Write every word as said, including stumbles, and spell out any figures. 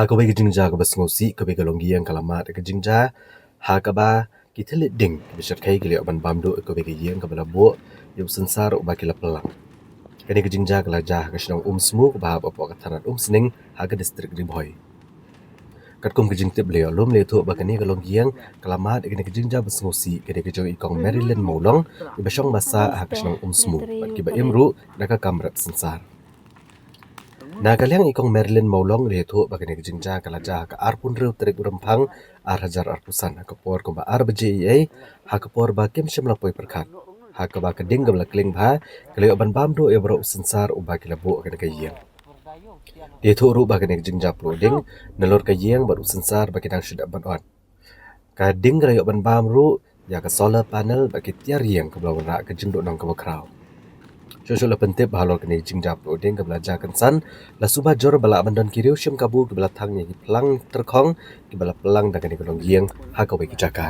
Ha kawei ka jingjia kaba sngewsih, kawei ka longïing ka la mad ïa ka jingjia ha kaba ki thylliej ding kiba shyrkhei ki la ïoh ban bam duh ïa kawei ka ïing kaba la buh ïa u synsar uba ki la pyllang. Kane ka jingjia ka la jia ha ka shnong Umsmu kaba hap hapoh ka thanat Umsning ha ka distrik Ri Bhoi. Katkum ka jingtip ba la ïoh lum, la ïathuh ba kane ka longïing ka la mad ïa kane ka jingjia ba sngewsih, kane ka jong i Kong Marilyn Mawlong, iba shong ba sah ha ka shnong Umsmu bad kiba im ruh na ka kam rep synsar. Na ka liang i Kong Marilyn Mawlong, la ïathuh ba kane ka jingjia ka la jia ha ka arphew hynriew tarik u Rymphang ar hajar arphew san, ha ka por kumba ar baje eiei, ha ka por ba kim shym la poi pyrkhat, ha kaba ka ding kaba la kling bha ka la ïoh ban bam duh ïa baroh u synsar uba ki la buh ïa kane ka ïing. La ïathuh ruh ba kane ka jingjia pluh ding nalor ka ïing bad u synsar ba ki dang shu dep ban ot. Ka ding ka la ïoh ban bam ruh ïa ka solar panel bad ki tiar ïing kaba la wanrah ka jingduhnong kaba khraw. Shuh shuh la pyntip ba halor kane ka jingjia pluh ding kaba la jia kynsan, la suba jur ba lah ban don ki riew shim kabu kiba la thang ïa ki phlang tyrkhong kiba la pyllang da kane ka longïing ha kawei ka jaka.